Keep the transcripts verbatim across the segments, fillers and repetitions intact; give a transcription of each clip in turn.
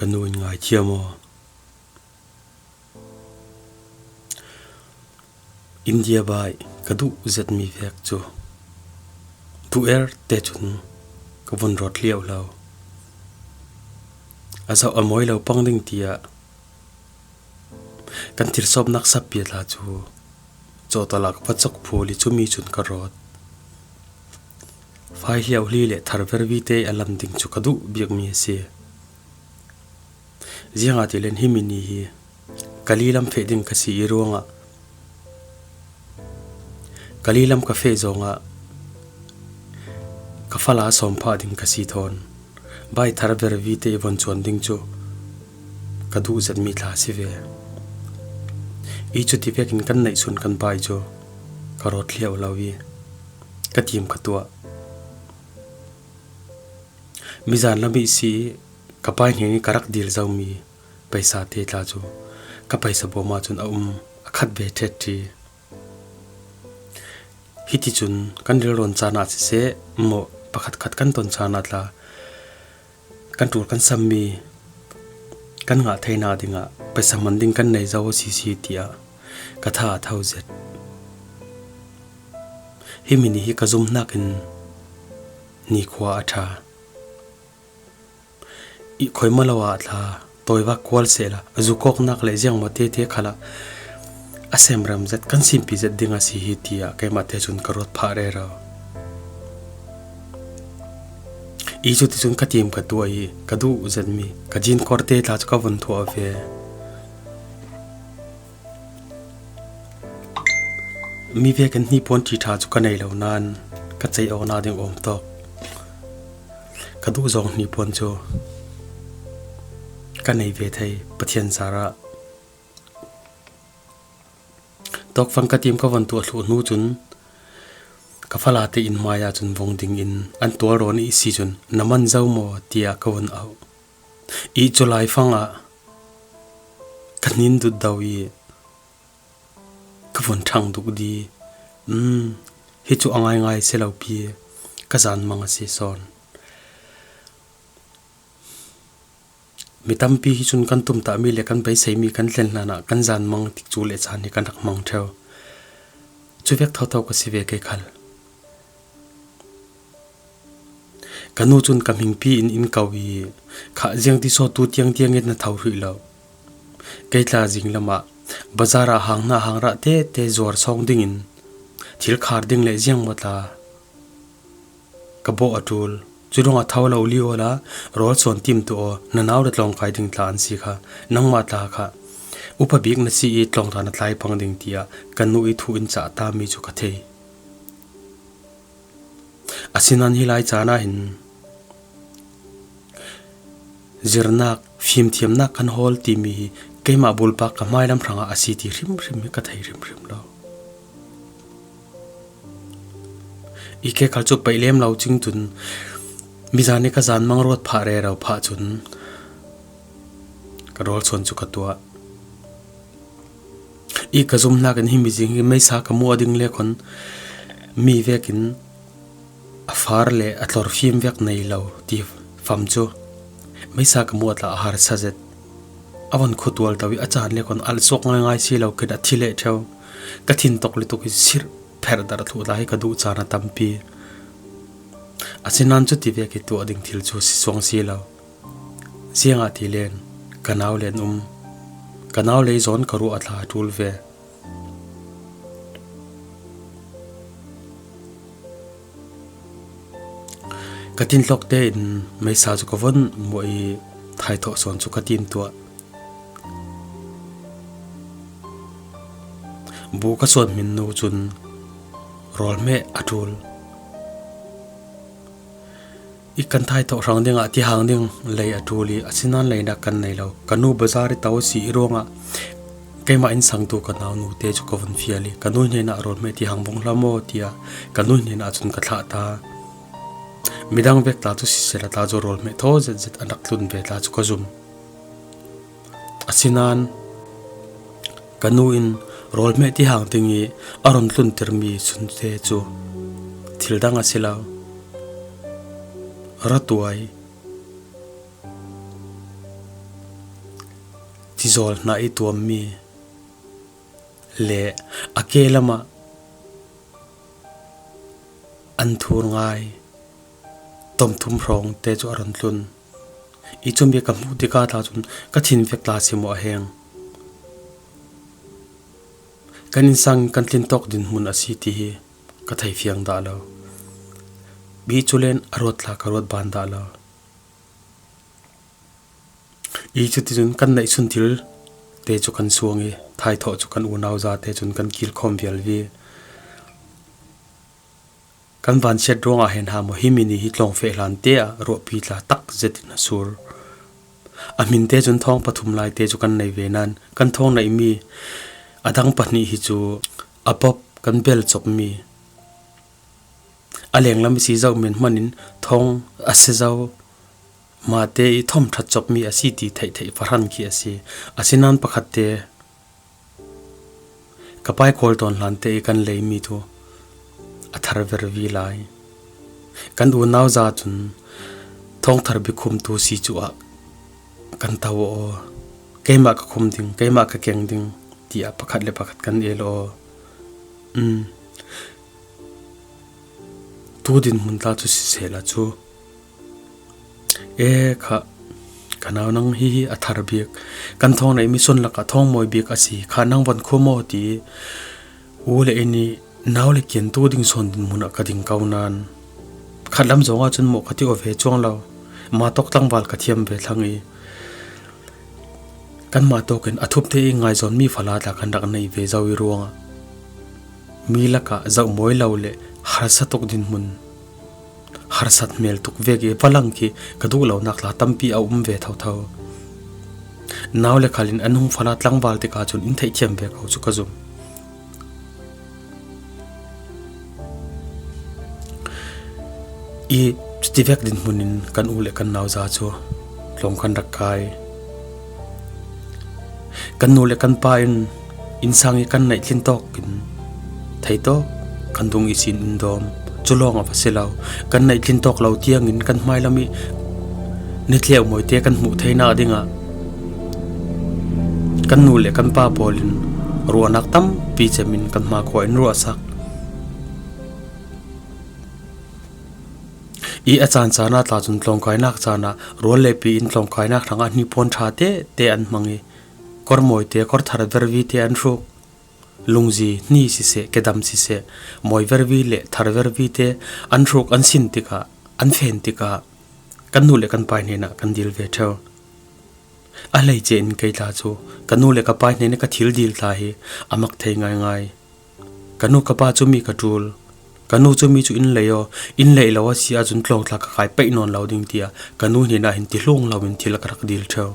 Ka nu in ngaithiam aw. India bai ka duh zet mi vek cu duh er te cun ka vun rawt liau lo. A zoh a mawi lo pang ding tiah kan thilsawpnak sapia tla cu cawtal ah ka va cawk phul i cumi cun ka rawt. Fai hliau hli le thar vervi te a lan ding cu ka duh biakmi a si. Ziangahtile himi ni hi ka lilam feh ding ka si i ruangah ka lilam ka feh zongah ka fala sawm phah ding ka si thawn bai thar vervi te i von cuan ding cu ka duh zetmi tla si ve. I cuti vekin kan neihsun kan bai cu ka rawt hliau lo i ka tim ka tuah. Mizan lam i si i ka pai hnen i ka rak dil zomi paisa te tla cu ka paisa bawm ahcun a um a khat ve ṭhet ṭi. Hiti cun kan rilrawn caan ah siseh, maw pakhatkhat kan ton caan ah tla kan ṭul kan sammi kan ngah theinak dingah paisa man ding kan nei zo a si si tiah ka tha a tho zet. Himi ni hi ka zum hnakin nikhua a ṭha. I khuaima lo ah tla tawivak kual sehla a zukawknak le ziangmaw tete khalah a semrem zet kan simpi zet ding a si hi tiah keimah te cun ka ruat phah rero. I cuticun ka tim ka tuah i ka duh zetmi ka jean kawrte tla cu ka vun thuah ve. Mi vekin hnipuan ṭiṭha cu ka nei lo nain ka ceih awknak ding awm tawk. Ka duh zong hnipuan cu ka nei ve thei Pathian zarah. Tawkfang ka tim ka von tuah thluh hnu cun ka falate inn hmai ah cun vong dingin an tualrawn i si cun na man zo maw tiah ka vun auh. I cu laifang ah ka hnin dut do i ka vun ṭhang duk di. Um, hi cu a ngaingai si lo pi, ka zanmang a si sawn. Mi tampi hi cun kan tumtahmi le kan beiseimi kan thlen hlan ah kan zanmang tikcu le caan hi kan rak hmang ṭheo. Cu vek thotho ka si ve kei khal. Ka nu cun ka hmingpi in in ko i, "Khah ziang ti sawtu tiang tiang in na tho hrih lo. Kei tla zing lamah bazar ah hang hna hang rah tete zuar sawng dingin thil khar ding le ziangmaw tla ka bawh a ṭul. Cu ruangah tho lo li awla rawl sawn tim tuah aw, na nau le tlawngkai ding tla an si kha, nangmah tla kha upa bik na si i tlawngta na tlai pang ding," tiah ka nu i thu in cah tami cu ka thei. Asinain hi lai caan ah hin zirnak, fimthiamnak kan hawl timi hi keimah bulpak ka hmailam hrangah a si ti hrimhrim hi ka thei hrimhrim lo. I ke khal cu peih lem lo cing cun mizan i ka zanmang ruat phah rero phah cun ka rawl sawn cu ka tuah. I ka zum hnakin himi zing hi meisa ka muah ding le khon mi vekin a far le a tlor fim vek nei lo ti fam cu meisa ka muah tla a harsa zet. A von khutual to i a caan le khon alh suak ngaingai si lo khin a thi leh ṭheo. Ka thin tok lutuk i sirh pherh darh thluh tla hi ka duh caan a tampi. Asinain cuti vek i tuah ding thil cu si suang si lo. Ziangahtile ka nau len um, ka nau lei zawn ka ruah a tla a ṭul ve. Ka tinhlok tein meisa cu ka von muah i thaithawh sawn cu ka tim tuah. Bu ka suan hmin nu cun rawlhmeh a ṭul. I kan thaithawh hrang dingah tihang ding lei a ṭul i, asinain leinak kan nei lo. Ka nu bazar i to a si i ruangah keimah innsangtu ka nau nu te cu ka vun fial i, ka nu hnenah rawlhmeh tihang vung hlam aw tiah ka nu hnenah cun ka thlah ta. Midang vek tla cu siseh la tla cu rawlhmeh thaw zetzet an rak tlun ve tla cu ka zum. Asinain ka nu in rawlhmeh tihang ding i a run tluntermi sunte cu thil dang a si lo. Ratuai, tizawl hna i tuammi le a ke lamah an thur ngai tomthum hrawngte cu a run tlun. I cumi ka hmuh tikah tla cun ka thin vek tla si maw a heng? Kan innsang kan tlin tawk dinhmun a si ti hi ka thei fiang dah lo. Bih cu len a ruat tla ka ruat ban dah lo. I cuticun kan neihsun thil te cu kan suang i, thaithawh cu kan unau za te cun kan kilkhawm vialvi. Kan vansiat ruangah hin hna maw, hi mi nih hi tlawng feh hlan te ah ruahpi tla tak zetin a sur. A hmin te cun thawng pathum lai te cu kan nei ve nain, kan thawng neihmi a dang pahnih hi cu a pop kan bel copmi, a lenglam i si zoh men hmanin thawng a si zo, mahte i thawm ṭhat copmi a si ti theih theih fahran khi a si. Asinain pakhat te, ka pai kawl tawn hlan te i kan leimi tu a thar vervi lai. Kan unau za cun thawngthar bikhumtu si cu ah kan to aw. Keimah ka khum ding, keimah ka keng ding, tiah pakhat le pakhat kan el aw. Um. Tu dinhmun tla cu sisehla cu, e kha, ka nau nang hihi a thar bik, kan thawng neihmi sun lakah thawng mawi bik a si kha, nang van khum aw ti. U le i nih nau le kian tu ding sawn dinhmun ah ka ding ko nain, khat lam zong ahcun maw ka ti aw ve cuang lo. Mah tawk tlangval ka thiam ve thlang i, kanmah tawkin a thupte i ngaizawnmi fala tla kan rak neih ve zo i ruangah mi lakah zoh mawi lo le harsa tuk dinhmun, harsat hmel tuk vek i va lang khi ka duh lonak tla tampi a um ve thotho. Nau le khal in an hung fala tlangval tikah cun in theihthiam ve ko cu ka zum. I cutivek dinhmun in kan u le kan nau za cu tlawng kan rak kai. Kan nu le kan pa in innsang i kan neih tlin tawk in thei tawk kan dung ihsin in dawm. Cu lawng a va si lo, kan neih tlin tawk lo tiangin kan hmailam i ni tleu mawite kan hmuh theinak dingah kan nu le kan pa pawl in ruahnak tampi cem in kan hmakhua in ruahsak. I a caan caan ah tla cun tlawngkainak caan ah rual le pi in tlawngkainak hrangah hnipuan ṭha te te an hmang i, kor mawi te, kor thar vervi te an hruk. Lungzi hni siseh, kedam siseh, mawi vervi le thar vervi te an hruk an sin tikah, an fen tikah kan nu le kan pa hnenah kan dil ve ṭheu. A hleice in kei tla cu ka nu le ka pa hnen i ka thil dil tla hi a mak thei ngaingai. Ka nu ka pa cumi ka ṭul. Ka nu cumi cu in lei aw, in lei lo a si ahcun tlawng tla ka kai peih nawn lo ding, tiah ka nu hnenah hin ti hlung loin thil a ka rak dil ṭheu.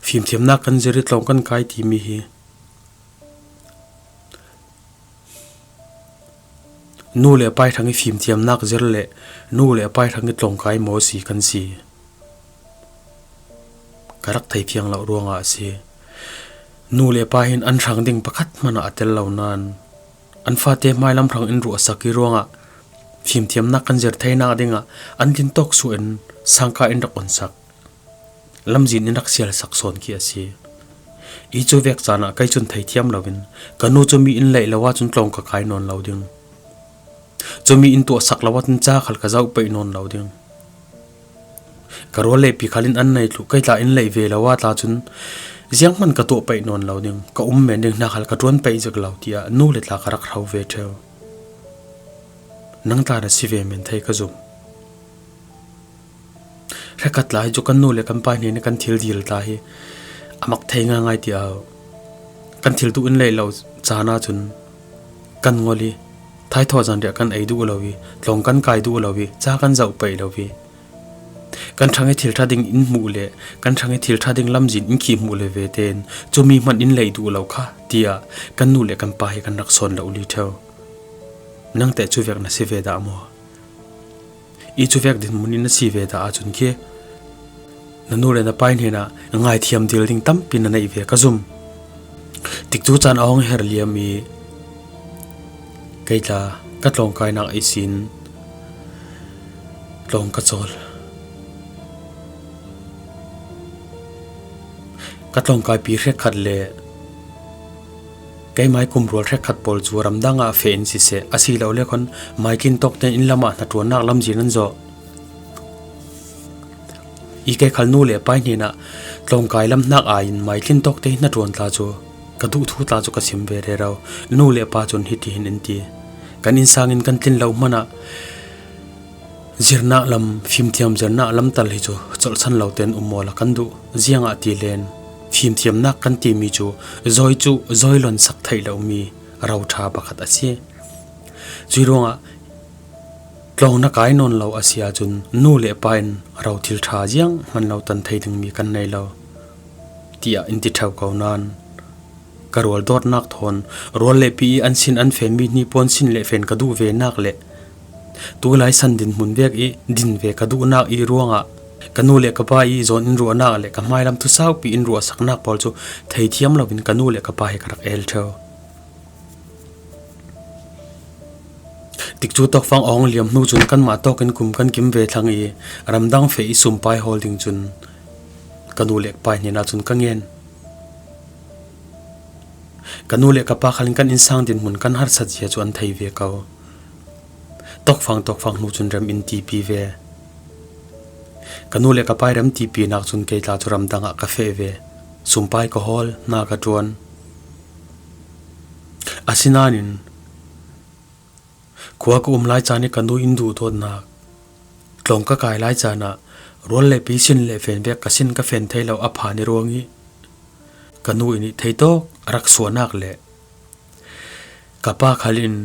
Fimthiamnak kan zir i tlawng kan kai timi hi nu le pa hrang i fimthiamnak zir le nu le pa hrang i tlawngkai maw si kan si. Ka rak thei fiang lo ruangah a si. Nu le pa hin an hrang ding pakhat hmanh ah a tel lo nain, an fate hmailam hrang in ruahsak i ruangah fimthiamnak kan zir theinak dingah an tlin tawk suah in sangka in rak onsak, lamzin in rak sialsak sawn khi a si. I cu vek caan ah kei cun thei thiam loin ka nu cumi in lei lo ahcun tlawng ka kai nawn lo ding. Cumi in tuahsak lo ahcun ca khal ka zoh peih nawn lo ding. Ka rual le pi khal in an nei thluh, kei tla in lei ve lo ah tla cun zianghman ka tuah peih nawn lo ding. Ka um men ding hna khal ka ṭuan peih zik lo, tiah nu le tla ka rak hro ve ṭheu. Nang tla na si ve men thei ka zum. Hrekkhat tla hi cu kan nu le kan pa hnen i kan thil dil tla hi a mak thei ngaingai, tiah kan thil duh in lei lo caan ahcun kan ngol i, thaithawh zanriah kan ei duh lo i, tlawng kan kai duh lo i, ca kan zoh peih lo i, kan hrang i thil ṭha ding in hmuh le kan hrang i thil ṭha ding lamzin in khih hmuh le ve tein cumi hmanh in lei duh lo kha, tiah kan nu le kan pa hi kan rak sawn lo li ṭheu. Nangteh cu vek na si ve dah maw? I cu vek dinhmun in na si ve dah ahcun khi na nu le na pa hnenah ngaithiam dil ding tampi na neih ve ka zum. Tikcu caan a hung her liam i kei tla ka tlawngkainak ihsin tlawng ka cawl. Ka tlawngkaipi hrekkhat le keimai kumrual hrekkhat pawl cu ramdangah feh in siseh, a si lo le khawn maitlin tawkte in lamah hnaṭuannak lamzin an zawh. I kei khal nu le pa hnenah tlawngkai lam hnak aiin maitlin tawkte hnaṭuan tla cu ka duh thu tla cu ka sim ve rero. Nu le pa cun hitihin in ti, kan innsang in kan tlin lo hmanah zirnak lam, fimthiam zirnak lam tal hi cu colhsan lo tein um awla kan duh. Ziangahtile fimthiamnak kan timi cu zawi cu zawi lonsak theih lomi ro ṭha pakhat a si. Cuih ruangah tlawng na kai nawn lo a si ahcun nu le pa in ro thil ṭha zianghman lo tan thei dingmi kan nei lo, tiah in ti ṭheu ko nain ka rual dawtnak thawn rual le pi i an sin an fenmi hnipuan sin le fen ka duh ve nak le tulai san dinhmun vek i din ve ka duhnak i ruangah ka nu le ka pa i zawn in ruahnak le ka hmailam thusaupi in ruahsaknak pawl cu theithiam loin ka nu le ka pa he ka rak el ṭheu. Tikcu tawkfang a hung liam hnu cun kanmah tawkin kum kan kim ve thlang i ramdang feh i sumpai hawl ding cun ka nu le ka pa hnenah cun ka ngen. Ka nu le ka pa khal in kan innsang dinhmun kan harsat zia cu an thei ve ko. Tawkfang tawkfang hnu cun rem in tipi ve. Ka nu le ka pa i rem tipinak cun kei tla cu ramdang ah ka feh ve. Sumpai ka hawl, hna ka ṭuan. Asinain khua ka um lai caan i ka nu in duhdawtnak, tlawng ka kai lai caan ah rual le pi sin le fen vek ka sin ka fen thei lo a phan i ruang i ka nu in i theitawk a rak suahnak le ka pa khal in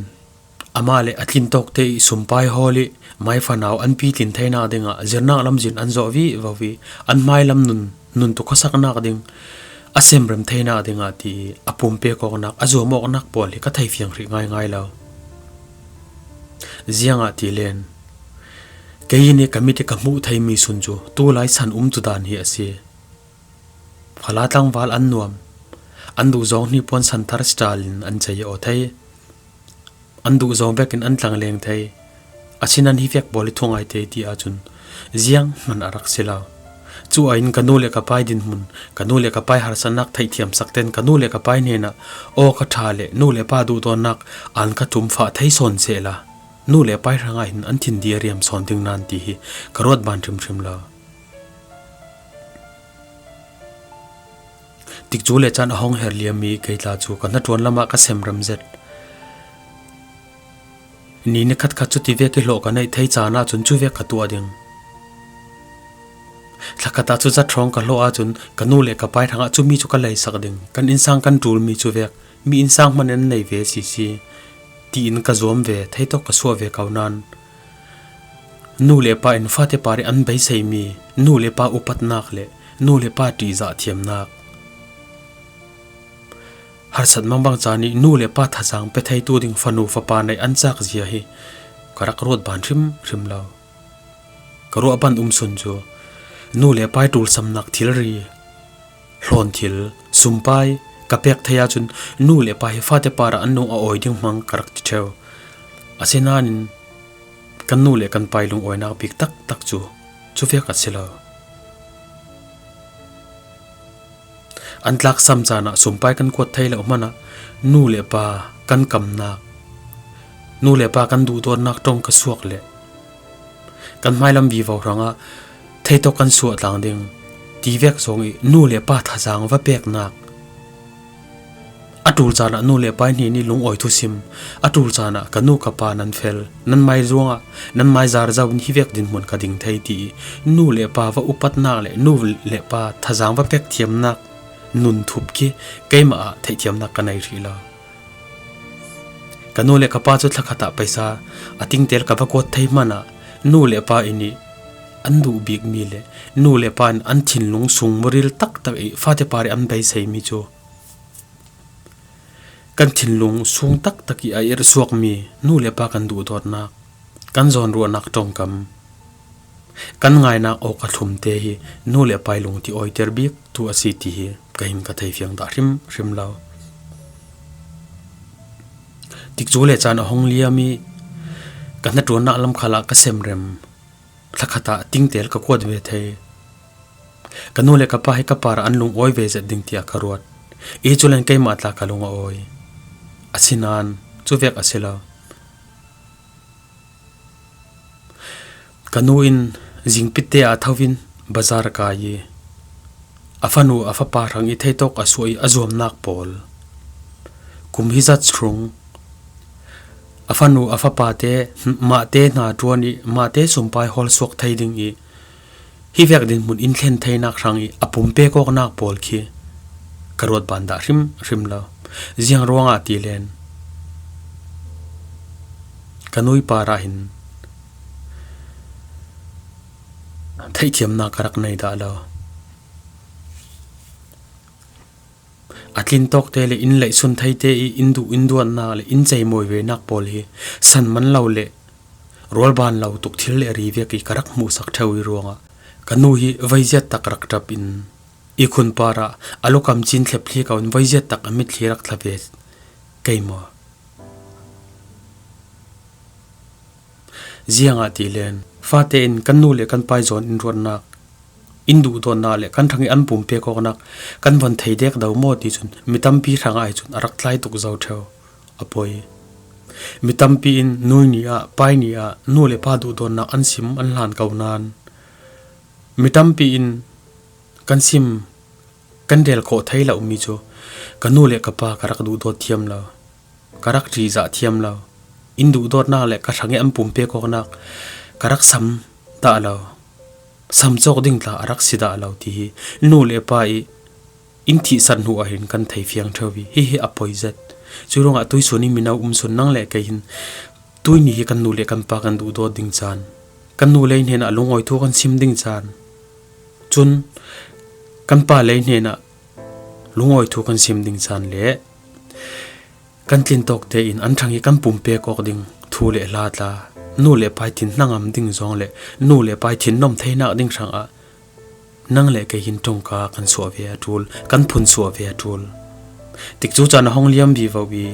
amah le a tlin tawkte i sumpai hawl i mai fanau an pi tlin theinak dingah zirnak lamzin an zawh vivo i an hmailam nun, nun tu khuasaknak ding a semrem theinak dingah ti i a pumpek awknak, a zuam awknak pawl hi ka theifiang hrih ngaingai lo. Ziangahtile kei in i ka mit i ka hmuh theimi sun cu tulai san umtu dan hi a si. Fala tlangval an nuam, an duhzawng hnipuan santhar style in an cei aw thei. An duhzawng vekin an tlangleng thei. Asinan hi vek pawl i thungai thei ti ahcun zianghman a rak si lo. Cu aiin ka nu le ka pa i dinhmun, ka nu le ka pa i harsatnak theihthiamsak tein ka nu le ka pa i hnenah aw ka ṭha le nu le pa duhdawtnak an ka tum fah thei sawn sehla nu le pa i hrangah hin an thin di a riam sawn ding nain ti hi ka ruat ban hrimhrim lo. Tikcu le caan a hung her liam i kei tla cu ka hnaṭuan lamah ka semrem zet. Ni ni khatkhat cu tivek i hlawh ka neih thei caan ahcun cu vek ka tuah ding. Thlakhat ah cu zathrawng ka hlawh ahcun ka nu le ka pa i hrangah cumi cu ka leisak ding. Kan innsang kan ṭulmi cu vek mi innsang hman in an nei ve sisi, tiin ka zuam ve, theitawk ka suah ve ko nain nu le pa in fate par i an beiseimi nu le pa upatnak le nu le pa ṭihzah thiamnak, harsat mangbang caan i nu le pa thazaang pe theitu ding fanu fapa neih an cak zia hi ka rak ruat ban hrimhrim lo. Ka ruah ban um sun cu nu le pa i ṭulsamnak thilri, hlawn thil, sumpai ka pek thei ahcun nu le pa hi fate par ah an lung a awi ding hmang ka rak ti ṭheu. Asinain kan nu le kan pa i lungawinak bik taktak cu cu vek a si lo. An tlaksam caan ah sumpai kan kuat thei lo hmanah nu le pa kan kamnak, nu le pa kan duhdawtnak ṭong ka suak le kan hmailam vivo hrangah theitawk kan suah tlang ding ti vek zong i nu le pa thazaang va peknak, a ṭul caan ah nu le pa i hnen i lungawi thusim, a ṭul caan ah ka nu ka pa nan fel, nan mai ruangah nan mai zar zo in hi vek dinhmun ka ding thei ti i nu le pa va upatnak le nu le pa thazaang va pek thiamnak nun thup khi keimah ah theihthiamnak ka nei hrih lo. Ka nu le ka pa cu thlakhat ah paisa a tingtel ka va kuat thei hmanah nu le pa in i an duh bikmi le nu le pa in an thinlung sung muril taktak i fate par i an beiseimi cu kan thinlung sung taktak i a irhsuakmi nu le pa kan duhdawtnak, kan zawnruahnak ṭongkam, kan ngainak awk a thlumte hi nu le pa i lungti awiter biktu a si ti hi ka hin ka theifiang dah hrimhrim lo. Tikcu le caan a hung liam i ka hnaṭuannak lam khal ah ka semrem, thlakhat ah tingtel ka kuat ve thei. Ka nu le ka pa hi ka parah an lungawi ve zet ding tiah ka ruat. I culen keimah tla ka lung a awi. Asinain cuvek a si lo. Ka nu in zingpitte ah tho in bazar kai i a fanu a fapa hrang i theitawk a suah i a zuamnak pawl, kum hi zat hrawng a fanu a fapate mahte hna ṭuan i mahte sumpai hawl suak thei ding i hivek dinhmun in thlen theinak hrang i a pumpek awknak pawl khi ka ruat ban dah hrimhrim lo. Ziang ruangah ti len ka nu i parah hin theihthiamnak ka rak nei dah lo. A tlin tawkte le in laihsun theite i in duh in duatnak le in ceimawi venak pawl hi san man lo le rualban lo tuk thil le ri vek i ka rak hmuhsak ṭheu i ruangah ka nu hi voiziat tak rak ṭap in i khun parah a lukam cin thlep thli ko in voiziat tak a mitthli rak thla ve kei maw? Ziangah ti len fate in kan nu le kan pai zawn in ruatnak, in duhdawtnak le kan hrang i an pumpek awknak kan von thei dek do maw ti cun mi tampi hrangah hi cun a rak tlai tuk zo ṭheu a poi. Mi tampi in nui ni ah, pai ni ah nu le pa duhdawtnak an sim an hlan ko nain mi tampi in kan sim kan rel khawh thei lomi cu ka nu le ka pa ka rak duhdawt thiam lo, ka rak ṭihzah thiam lo, in duhdawtnak le ka hrang i an pumpek awknak ka rak sam dah lo, sam cawk ding tla a rak si dah lo ti hi nu le pa i in thihsat hnu ah hin kan thei fiang ṭheu i hihi a poi zet. Cu ruangah tuihsun i mino um sun nang le kei hin tuihni hi kan nu le kan pa kan duhdawt ding caan, kan nu lei hnenah lungawi thu kan sim ding caan, cun kan pa lei hnenah lungawi thu kan sim ding caan le kan tlin tawkte in an ṭhang i kan pumpek awk ding thu le hla tla nu le pai thin hnangam ding zawng le nu le pai thin nom theinak ding hrangah nang le kei hin ṭongka kan suah ve a ṭul, kan phun suah ve a ṭul. Tikcu caan a hong liam vivo i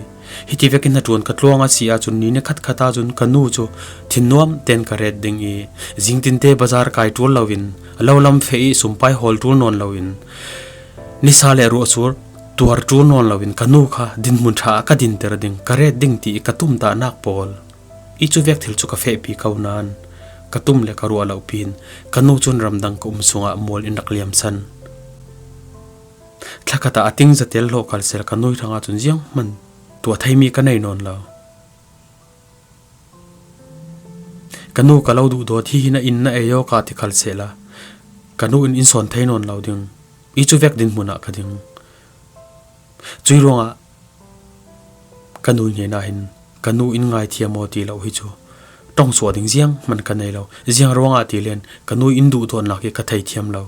hiti vekin hnaṭuan ka tluang a si ahcun ni ni khatkhat ahcun ka nu cu thinnuam tein ka ret ding i zingtinte bazar kai ṭul loin lo lam feh i sumpai hawl ṭul nawn loin nisa le ruahsur tuar ṭul nawn loin ka nu kha dinhmun ṭha ah ka dinter ding, ka ret ding ti i ka tumtahnak pawl i cuvek thil cu ka fehpi ko nain ka tum le ka ruah lo piin ka nu cun ramdang ka um sungah mual in rak liamsan. Thlakhat ah a ting zatel hlawh khal sehla ka nu hrangah cun zianghman tuah theimi ka nei nawn lo. Ka nu ka lo duhdawt hi hi na in na ei awk ah ti khal sehla ka nu in in sawn thei nawn lo ding i cuvek dinhmun ah ka ding. Cui ruangah ka nu hnenah hin ka nu in ngaithiam aw ti lo hi cu ṭong suah ding zianghman ka nei lo. Ziang ruangah ti len ka nu in duhdawtnak hi ka theithiam lo.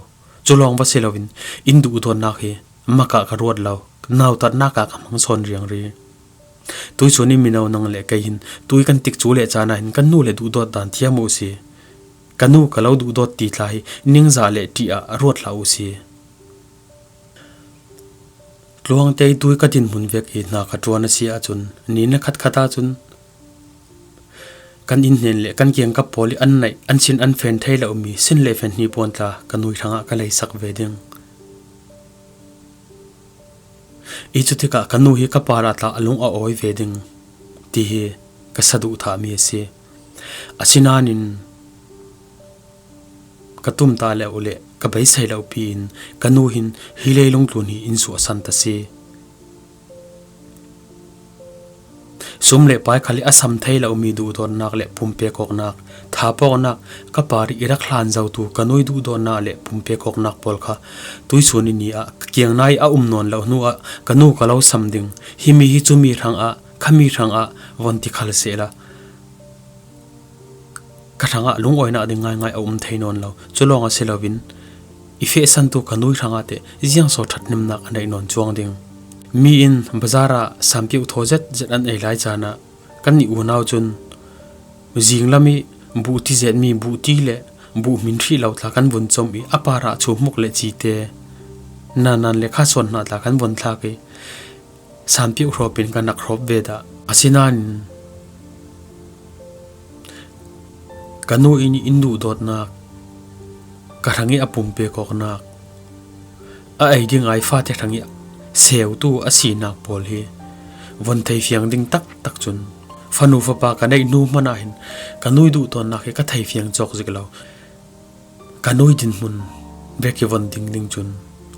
Cu lawng va si loin in duhdawtnak hi mak ah ka ruat lo, nautatnak ah ka hmang sawn riangri. Tuihsun i mino nang le kei hin tui kan tikcu le caan ah hin kan nu le duhdawt dan thiam uh si. Ka nu ka lo duhdawt ti tla hi ningzah le ṭih ah ruat hlah uh si. Tluangte i tui ka dinhmun vek i hna ka ṭuan a si ahcun ni na khatkhat ahcun kan innhnen le kan kiangkap pawl i an naih, an sin an fen thei lomi sin le fen hnih puan tla ka nu hrangah ka leisak ve ding i cutikah ka nu hi ka parah tla a lung a awi ve ding ti hi ka saduhthahmi a si. Asinain ka tumtah lo le ka beisei lo piin ka nu hin hi leilung tlun hi in suahsan ta si. Sum le pai khal i a sam thei lomi duhdawtnak le pumpek awknak, thapawknak, ka par i rak hlan zotu ka nu i duhdawtnak le pumpek awknak pawl kha tuihsun i ni ah ka kiang nai a um nawn lo hnu ah ka nu ka lo sam ding, himi hi cumi hrangah, khami hrangah von ti khal sehla ka hrangah lungawinak ding ngaingai a um thei nawn lo. Cu lawng a si loin i fehsantu ka nu hrangah teh ziangso ṭhathnemnak a neih nawn cuang ding. Mi in bazar ah sanpiuh thaw zetzet an ei lai caan ah kannih unau cun zinglam i buh ti zetmi buh ti le buh hmin hrih lo tla kan vun com i a parah chuhmuk le cite, nanan le khasawn hna tla kan vun thlak i sanpiuh hrawp in kan rak hrawp ve dah. Asinain ka nu in in duhdawtnak, ka hrang i a pumpek awknak, a ei ding ai fate hrang i seutu a sinak pawl hi von thei fiang ding taktak cun, fanu fapa ka neih hnu hmanh ah hin ka nu i duhdawtnak hi ka thei fiang cawk zik lo. Ka nu i dinhmun vek i von ding ding cun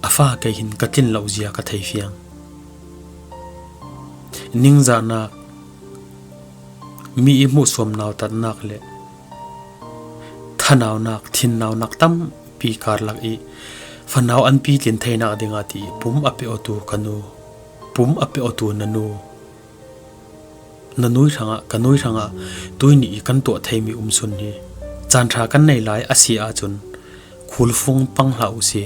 a fa kei hin ka tlin loh zia ka thei fiang. Ningzahnak, mi i hmuhsuam nautatnak le thanaunak, thinnaunak tampi karlak i fanau an pitlin theinak dingah ti i pum a pe awtu ka nu, pum a pe awtu na nu, na nu i hrangah, ka nu i hrangah tuihni i kan tuah theimi um sun hi caan ṭha kan nei lai a si ahcun khulfung pang hlah u si.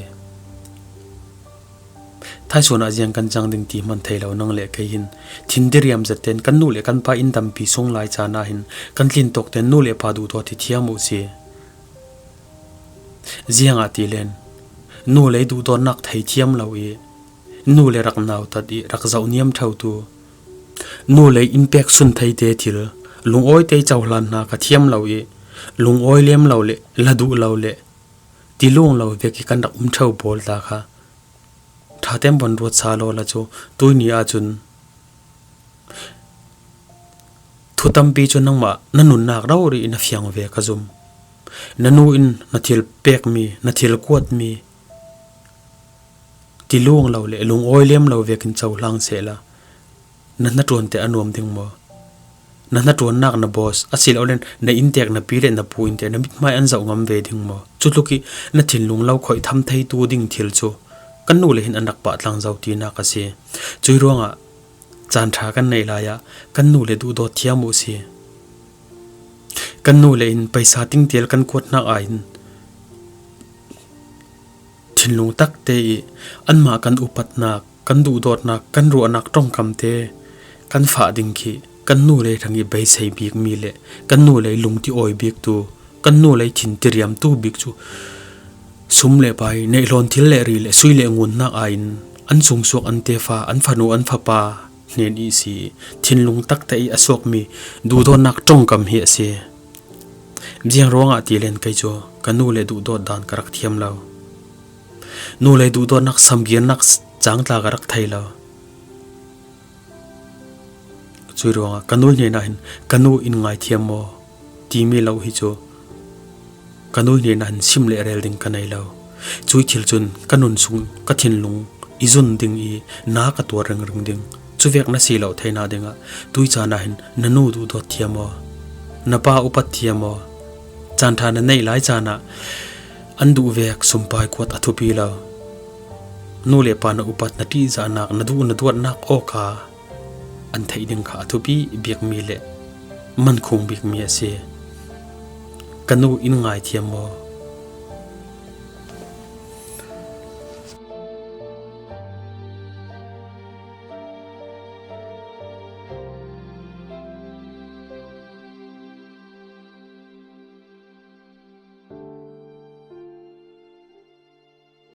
Thaisun ah ziang kan cang ding ti hman thei lo nang le kei hin, thin diriam zat ten kan nu le kan pa in tampi sung lai caan ah hin kan tlin tawk ten nu le pa duhdawt hi thiam u si. Ziangahtile nu le i duhdawtnak thei thiam lo i, nu le rak nautat i rak zoh niam ṭhotu, nu le in pek sun theite thil, lungawi te i cohlan hna kha thiam lo i, lungawi lem lo le la duh lo le ti lung lo vek i kan rak um ṭheu pawl ta kha ṭha tein von ruat sa law la cu, tuihni ahcun thu tampi cu nangmah na nunnak rori in a fiang ve ka zum. Na nu in na thil pekmi, na thil kuatmi ti lung lo le lungawi lem lo vekin cohlang sehla, na hnaṭuan te a nuam ding maw? Na hnaṭuannak na boss, asilole na inntek na pi le na pu innte na mithmai an zoh ngam ve ding maw? Cutluk i na thinlung lo khoih tham theitu ding thil cu kan nu le hin an rak pahtlang zo tinak a si. Cui ruangah caan ṭha kan neih lai ah kan nu le duhdawt thiam u si. Kan nu le in paisa tingtel kan kuat hnak ah hin thinlung takte i anmah kan upatnak, kan duhdawtnak, kan ruahnak ṭongkamte kan fah ding khi kan nu le hrang i beisei bikmi le kan nu le lungti awi biktu, kan nu le thin tiriamtu bik cu sum le pai, neih hlawn thil le ri le sui le ngun hnak ah in an sungsuak an tefa, an fanu, an fapa hnen i si i thinlung takte i a suakmi duhdawtnak ṭongkam hi a si. Ziang ruangah ti len kei cu ka nu le duhdawt dan ka rak thiam lo. Nu le duhdawtnak samgirnak cang tla ka rak thei lo. Cui ruangah ka nu hnenah hin, "Ka nu, in ngaithiam maw?" timi lo hi cu ka nu hnenah hin sim le rel ding ka nei lo. Cui thil cun ka nun sung, ka thinlung i zun ding i na ka tuar ringring ding. Cuvek na si lo theihnak dingah tui caan ah hin na nu duhdawt thiam maw? Na pa upat thiam maw? Caan ṭha na neih lai caan ah an duh vek sumpai kuat a thupi lo. Nu le pa na upat, na ṭihzahnak, na duh na duatnak awka an theih ding kha a thupi bikmi le mankhung bikmi a si. Ka nu, in ngaithiam maw?